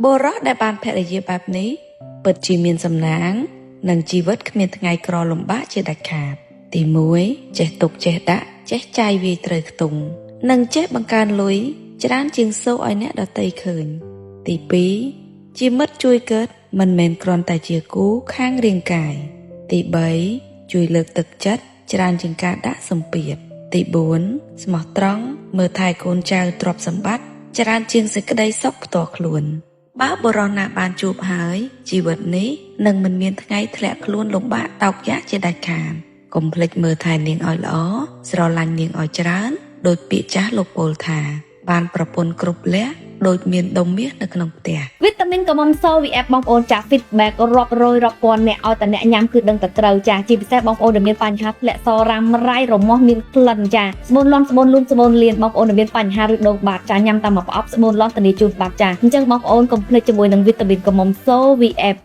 បុរសដែលបានភរិយាបែបនេះពិតជាមានសំណាង និងជីវិតគ្មានថ្ងៃក្រលំបាកជាដាច់ខាត ទី1ចេះទុកចេះដាក់ចេះចាយវាយត្រូវខ្ទង់និងចេះបង្កើនលុយច្រើនជាងសូរឲ្យអ្នកដទៃឃើញ ទី2ជាមិត្តជួយកើតមិនមែនគ្រាន់តែជាគូខាងរាងកាយ ទី3ជួយលើកទឹកចិត្តច្រើនជាងការដាក់សម្ពាធទី4ស្មោះត្រង់មើលថែកូនចៅទ្រព្យសម្បត្តិច្រើនជាងសេចក្តីសុខផ្ទាល់ខ្លួន បើបុរសណាបានជួបហើយជីវិតនេះនឹងមិនមានថ្ងៃធ្លាក់ខ្លួនលំបាកតោកយ៉ាកជាដាច់ខាតកុំភ្លេចមើលថែនាងឲ្យល្អស្រឡាញ់នាងឲ្យច្រើនដោយពាក្យចាស់លោកពោលថា បានប្រពន្ធគ្រប់លក្ខណ៍ដូចមានដុំមាសនៅក្នុងផ្ទះ វីតាមីនកាមុំសូ VF បងប្អូនចា feedback រាប់រយរាប់ពាន់អ្នកឲ្យតែអ្នកញ៉ាំគឺដឹងតែត្រូវចាជាពិសេសបងប្អូនដែលមានបញ្ហាធ្លាក់សរ៉ាំរ៉ៃរមាស់មានក្លិនចាស្បូនលន់ស្បូនលូនស្បូនលៀនបងប្អូនដែលមានបញ្ហាឬដូងបាតចាញ៉ាំតាមមួយប្រអប់ស្បូនលន់ធានាជូនបាត់ចាអញ្ចឹងបងប្អូនកុំភ្លេចជាមួយនឹងវីតាមីនកាមុំសូ VF។